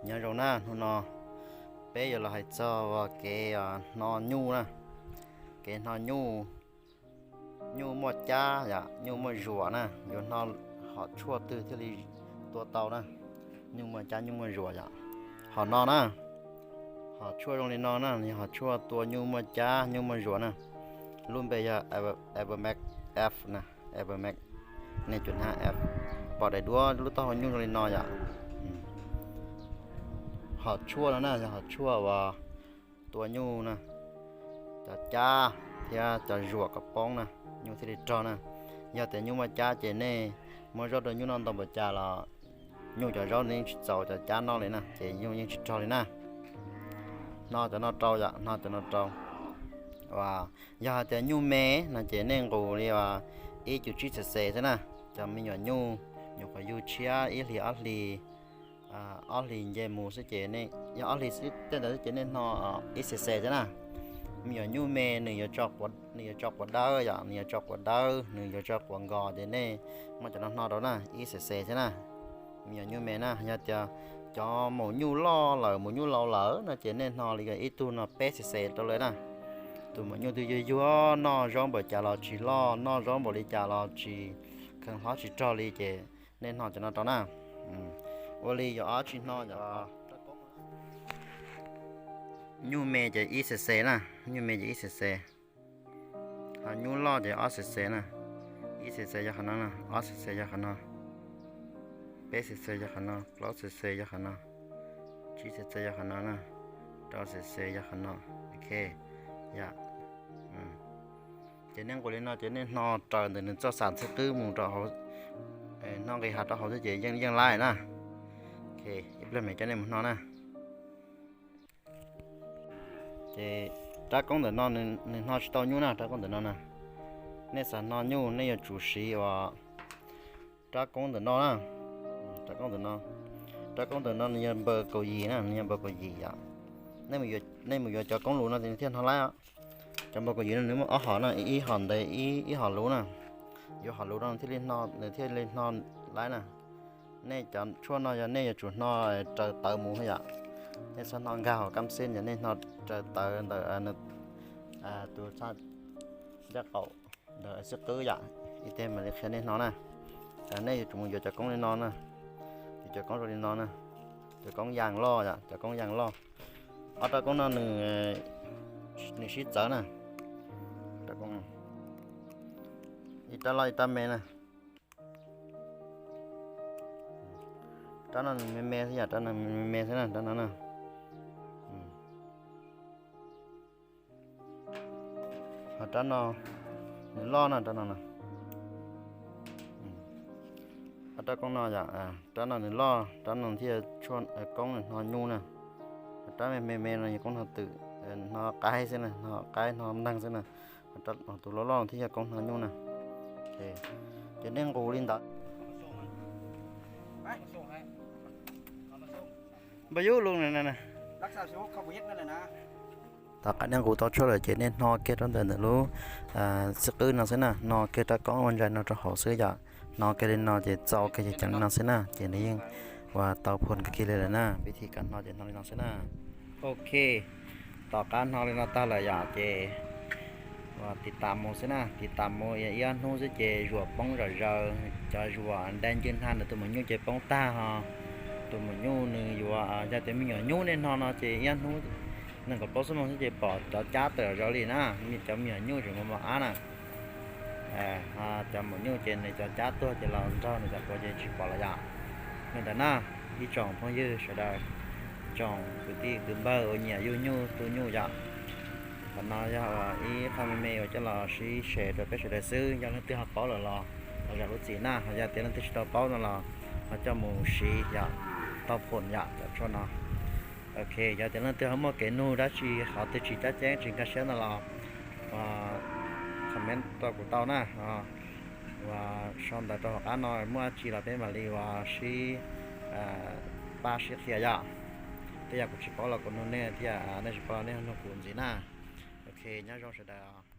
Nyob zoo na, hnub no peb yuav los hais txog kev hno nyuj na, kev hno nyuj, nyuj muaj cab yom, nyuj muaj zuam na, yuav hno hom tshuaj twg thiaj li tua tau na, nyuj muaj cab nyuj muaj zuam yom. Hom no na, hom tshuaj zoo li no na, yog hom tshuaj tua nyuj muaj cab nyuj muaj zuam na, lub npe yog Avermax F na, Avermax, nej cuam hab F, pom daim duab lub taub hau nyuj zoo li no yom. Hom tshuaj no na yog hom tshuaj uas tua nyuj na, cov cab thiab cov zuam kom poob na, nyuj thiaj li rog na. Yog tias nyuj muaj cab ces nej muab zaub rau nyuj noj ntau npaum cas los nyuj cov zaub yeej tsis txaus cov cab noj li na, ces nyuj yeej tsis rog li na. Hno cov no rau yom, hno cov no rau. Yog hais tias nyuj me no ces nej nqus li ib cum tsib xes xes xwb na. Cov me nyuam nyuj, nyuam qhuav yug tshiab ib hlis ob hlis, ob hlis nce mus xwb ces, yog ob hlis xwb tej ntawd xwb ces nej hno ib xes xes xwb na. Me nyuam nyuj me nws yuav tso quav dawb yom, nws yuav tso quav dawb, nws yuav tso quav nkos ces nej muab cov no hno rau na, ib xes xes xwb na. Me nyuam nyuj me na, yog tias cov maum nyuj loj lawm, maum nyuj laus lawm no ces nej hno li ib tug no peb xes xes rau lawm na. Tus maum nyuj twg yuag yuag, noj zaub npaum cas los tsis loj, noj zaub npaum li cas los tsis kheev hlob tsis rog li ces nej hno cov no rau na. Ua li yuav ob tsi hno yom. Nyuj me ces ib xes xes na, nyuj me ces ib xes xes. Ho nyuj loj ces ob xes xes na. Ib xes xes yog qhov no na, ob xes xes yog qhov no, peb xes xes yog qhov no, plaub xes xes yog qhov no, tsib xes xes yog qhov no na, rau xes xes yog qhov no. Ok, yom. Ces nej nqus li no ces nej hno raws ntawm nws txoj xav xwb qwb mus rau hauv, hno nqis hav rau hauv xwb ces yeej yeej laib na. Ok, ib pliag mam coj nej mus hno na. Ces rab koob ntawm no nws hno tsis tau nyuj na, rab koob ntawm no na. Nej xav hno nyuj nej yuav tsum siv uas rab koob ntawm no na, rab koob ntawm no. Rab koob ntawm no nws yog npaws kaum yim na, nws yog npaws kaum yim yom. Nej mus yuav cov koob lus no ces nws thiaj hno laib. Cov npaws kaum yim no nws muaj ob hom na, ib hom ntev, ib hom luv na. Yuav hom luv no nws thiaj li hno, nws thiaj li hno laib na. Nej cov tshuaj no yog nej yuav tsum hno raws tawv mus yom. Nej txhob hno nkag hauv kam xib, yog nej hno raws tawv ntawm tus ncaj qaum ntawm xwb qwb yom. Ib teg mam li qhia nej hno na. Nej yuav tsum mus yuav cov koob li no na, yuav cov koob zoo li no na, cov koob yas loj yom, cov koob yas loj. Ob rab koob no nws sib txawv na, ib rab loj ib rab me na. Rab no nws me me xwb yom, rab no me me xwb na, rab no na. Ho rab no nws loj na, rab no na. Ob rab koob no yom, rab no nws loj, rab no thiaj tshuaj koob hno nyuj na. Ho rab me me me no yog koob hno twm, hno qaib xwb na, hno qaib hno neeg xwb na. Ho tus loj loj thiaj yog koob hno nyuj na. Ces nej nqus li ntawd. Npaj yub lus na. Tom qab nej nqus tau tshuaj lawm ces nej hno kiag rau ntawm ntawm lub xwb qwb no xwb na, hno kiag rab koob ua ntsais no rau hauv xwb yom. Hno kiag li no ces txau kiag ceev ceev li no xwb na, ces nws yeej ua tau phoo kag kiag li lawm na. Vib thib kam hno ces hno li no xwb na. Ok, tom qab hno li no tag lawm yom, ces ua tiv tas mus xwb na, tiv tas mus ib ob hnub xwb ces zuam poob zom zaws, cov zuam dai ncwj hnab ntawm tus maum nyuj ces poob tag ho. Tus maum nyuj nws yuav, yog tias me nyuam nyuj nej hno no ces ib ob hnub nees nkaum plaub xuab moos xwb ces pom cov cab tawm zom zaws li na, cov me nyuam nyuj tseem mos mos ab na. Cov maum nyuj ces nws cov cab tuag ces los nrog nws cov quav ces tsis pom lawm yom. Li ntawd na, ib tsoom phooj ywg sawv daws, tsoom kwv tij kwv npawg uas nyiam yug nyuj tu nyuj yom, qhov no yog ib qho me me uas coj los sib share rau peb sawv daws xwb. Yog leej twg ho paub lawm los ho zam lub txim na, ho yog tias leej twg tsis tau paub no los ho coj mus siv yom, tau phoo yom cov tshuaj no. Ok, yog tias leej twg ho muaj kev nug dab tsi qhov twg tsis cab ceeb tsis nkag siab no los comment rau kuv tau na. Ua sau ntawv rau hauv qab no, muaj dab tsi los peb mam li ua sib pab sib qhia yom. Tej yam kuv tsis paub los kuv nug nej, tej yam nej tsis paub los nej nug kuv ntxiv na. Ok, nyob zoo sawv daws.